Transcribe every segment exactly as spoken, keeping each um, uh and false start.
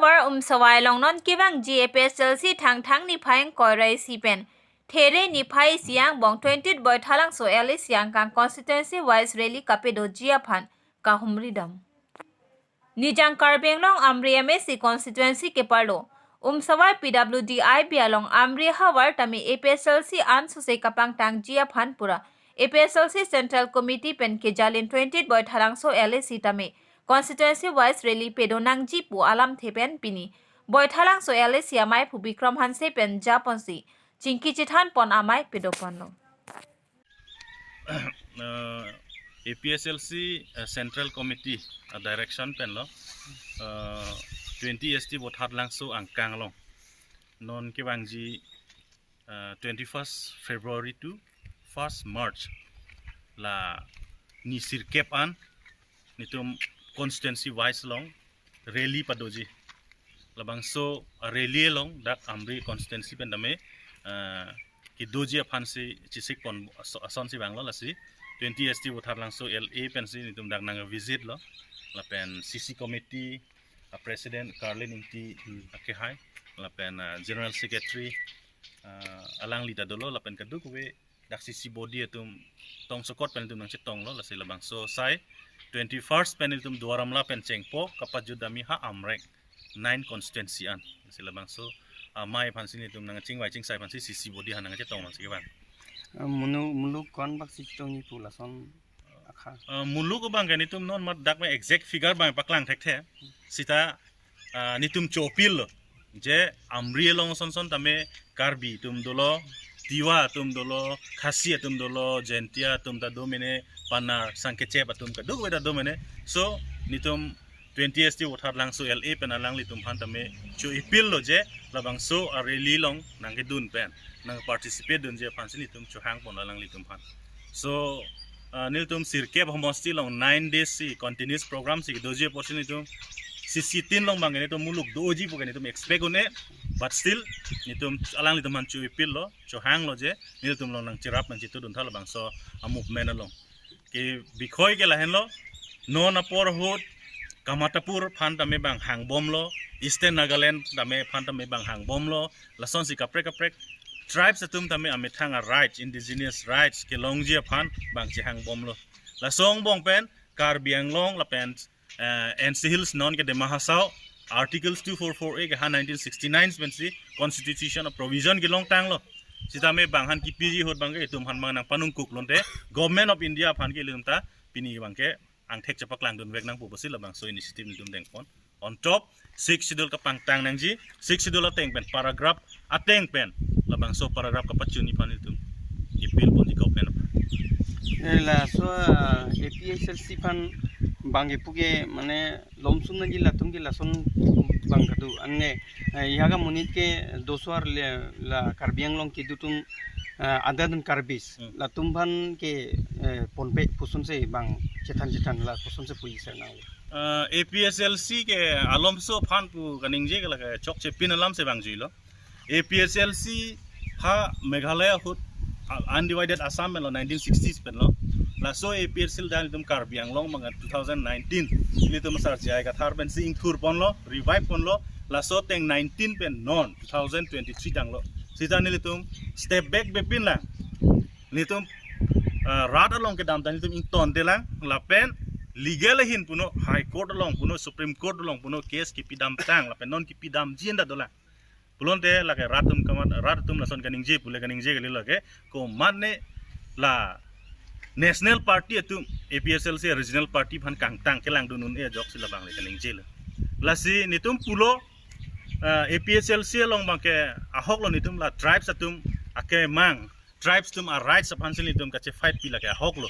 Par Umsawai along non kevangji A P H L C Thangthang niphai ingkoi ra isi pen There niphai isi angbong twenty-eight Boithalangso L A C angkang constituency wise rally kapedoji aphan kahumridam. Nijang Karbi Anglong Amri M A C constituency keparlo Umsawai P W D I B along Amri havar tame A P H L C ansose kapangtangji aphan pura A P H L C Central Committee pen kejalin twenty-eight Boithalangso L A C tame constituency wise rally pedonangji pu alamthe pen pini Boithalangso L A C amei phu Bikram Hanse pen japonsi chingki chethanpon amei pedoponlo. uh, A P H L C uh, Central Committee uh, direction pen lo uh, twenty S T Boithalangso angkang along non kevangji uh, twenty-first February to first March la ni sirkep an nitum constituency wise along rally padoji. Labangso rally along dak Amri constituency pen tame uh, kedoji aphansi chesikpon aso- asonsi vanglo. Lasi twenty S T Boithalangso L A pensi nitum dak nang visit lo. Lapen C C committee uh, president Carlin Ingti uh, akehai, lapen uh, general secretary uh, alangli ta dolo, lapen kadokave dak C C body atum tongsokot pen itum nangchetonglo. Lasi labangso sai twenty-first pen itum Duar Amla pen chengpo kapajutdamji ha Amreng nine constituency an. Lasi labangso amei aphansi nitum nangchingvai chingsai aphansi C C body ha nangchetong aphansi kevang. Munu muluk kon bak si chitong ni pu lason akha. Uh, muluk abang ke nitum non mat dak me exact figure bang paklang thekthe. Sita uh, nitum cho-appeal lo je Amri along sonson tame Karbi atum dolo, Tiwa atum dolo, Khasi atum dolo, Jaintia atum ta do mene, Panar, Sangkechep atum kadokave ta do mene. So nitum twenty S T Boithalangso L A pen alanglitum aphan tame cho-appeal lo je labangso a rally along nangkedun pen nang participate dunji aphansi nitum chohangpon alanglitum aphan. So uh, nelitum sirkep homosti along nine days si continuous program si kedoji apotsi nitum C C tin along bang nitum muluk doji pu nitum expect un-e, but still nitum alanglitum aphan cho-appeal lo, chohang lo je nelitum along nangcherap nangchetudun tha labangso a movement along. Ke bikhoi ke lahenlo, non apor ahut Kamatapur aphan tame bang hangbomlo, Eastern Nagaland tame aphan tame bang hangbomlo, lasonsi kaprek kaprek tribes atum tame amethang a rights, indigenous rights kelongji aphan bang chehangbomlo. Laso angbong pen Karbi Anglong lapen uh, N C Hills non ke Dima Hasao Articles two four four A ke ha nineteen sixty-nine pensi constitution a provision kelongtanglo. Sitame bang aphan kipiji ahut bang ke itum aphan bang nangpanungkuk lonte Government of India aphan ke ilitum ta pini bang ke angthek chepaklangdun vek nangpo pusi labangso initiative nitum dengpon. On top, Sixth Schedule kapangtang nangji, Sixth Schedule ateng pen paragraph ateng pen labangso paragraph kapachunji aphan itum appeal ponji government aphan. Eh, laso ah, A P H L C aphan bang ke puke mane lomsum nangji latum ke lason bang kadu anne eh, yaga monit ke dosoar le la Karbi Anglong kedo atum eh, ada dan Karbis Hmm. latum aphan ke eh, ponpe puson se bang chethan chethan la puson se puji sernang. Uh, A P H L C ke alomso aphan pu kaningje ke lake chokche pin alam si vangjuilo. A P H L C ha Meghalaya ahut uh, undivided Assam lo nineteen sixties pen lo. Laso A P H L C dan itum Karbi Anglong manga two thousand nineteen ilitum asar J I Kathar pensi ingthurponlo, revive ponlo. Laso ateng nineteen pen non two thousand twenty-three tanglo. Sita nelitum step back bepin lang. Nelitum uh, rat along kedam ta nelitum ingtonte lang lapen legal ahin puno High Court along puno Supreme Court along puno case kipidamtang lapen non kipidamji anta dolang. Pulote lake rat atum kamat rat atum lason kaningje pule kaningje kali lake komatne la National Party atum A P H L C regional party aphan kangtang kelangdun un-e ajoksi labang le kaningjelo. Lasi nitum pulo uh, A P H L C along bang ke ahok lo nitum la tribes atum akemang tribes atum a rights aphansi nitum kache fight pi lake ahok lo.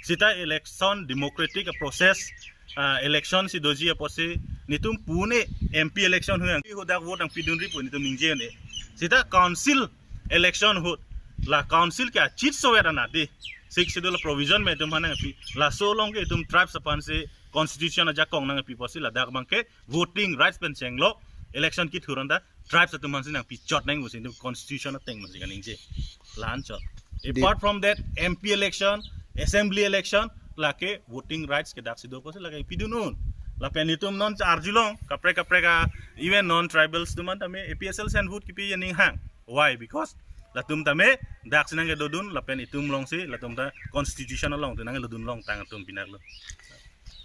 Sita election democratic a process uh, election si doji apotsi nitum pu un-e M P election hu nang hu dak vote nangpidunri pu nitum ningje un-e. Sita council election ahut la council ke achit sovet anat di Sixth Schedule provision me itum aphan nangpi laso along ke itum tribes aphansi constitution ajakong nangpi apotsi ladak bang ke voting rights pen chenglo election kithur anta tribes atum aphansi nangpichot nang pusi itum constitution ateng pusi kaningje. La-an chot. Apart from that, M P election, assembly election, lake voting rights ke daksi do pusi lake pidun un. Lapen itum non arjulong kaprek kaprek a Even non-tribals atum an tame A P H L C an vote kipi aning hang. Why? Because latum tame dak si nangkedodun lapen itum alongsi latum ta constitution along tu nangkedodun longtang atum pinaklo.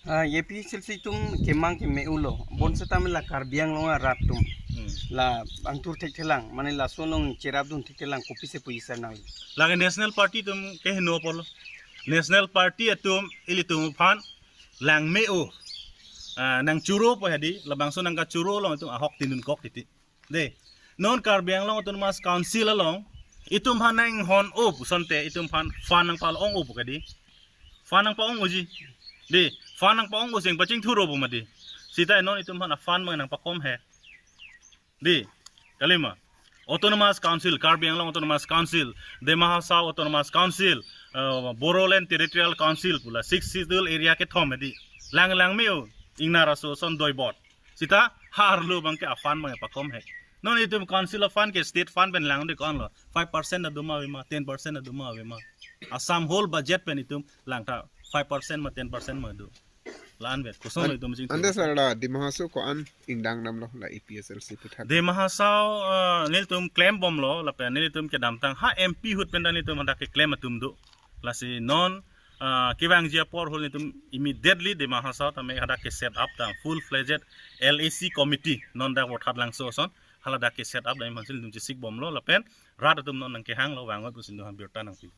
Ah, A P H L C atum kemang keme-ulo. Bon setame la Karbi Anglong arat atum. Hmm. La angthur thekthelang, mane laso along cherapdun thekthelang, kopisi pu isar nangli. Lake National Party atum keheno apotlo. National Party atum ilitum aphan langme-o. Ah, nangchoro po hedi, labangso nangkachoro along itum ahok tinun kok titi. De, non Karbi Anglong Autonomous Council along itum aphan nanghon-o pusonte itum aphan fund nangpa-ong-o pu kedi. Fund nangpa-ong-oji. De, fund nangpa-ong-o sing pachingthur-o pu mati. Sita non itum aphan a-fund mang nangpakom he. De, kalima. Autonomous Council, Karbi Anglong Autonomous Council, Dima Hasao Autonomous Council, uh, Bodoland Territorial Council pu la Sixth Schedule area kethom hedi. Lang langme-o, ingnar aso ason doibot. Sita harlo abangke a-fund mang pakom he. Non itum council a-fund ke state fund pen langde konlo. Five percent aduma avema, ten percent aduma avema. Assam whole budget pen itum langtha five percent ma ten percent ma do. La-an vet. Kosonlo itum ching. Ante sir, la Dima Hasao ko-an ingdang damlo la A P H L C aphuthak? Dima Hasao, uh, nelitum klembomlo lapen nelitum kedamtang ha M P ahut pen ta nelitum hadak keklem atum do. Lasi non, uh, kevangji apor ahut nelitum immediately Dima Hasao tame hadak ke-set up tang full-fledged L A C committee non dak Vothatlangso ason haladak ke-set up dam aphansi nelitum chesikbomlo lapen rat atum non nangkehanglo vang oi pusi nelitum birta nangpi.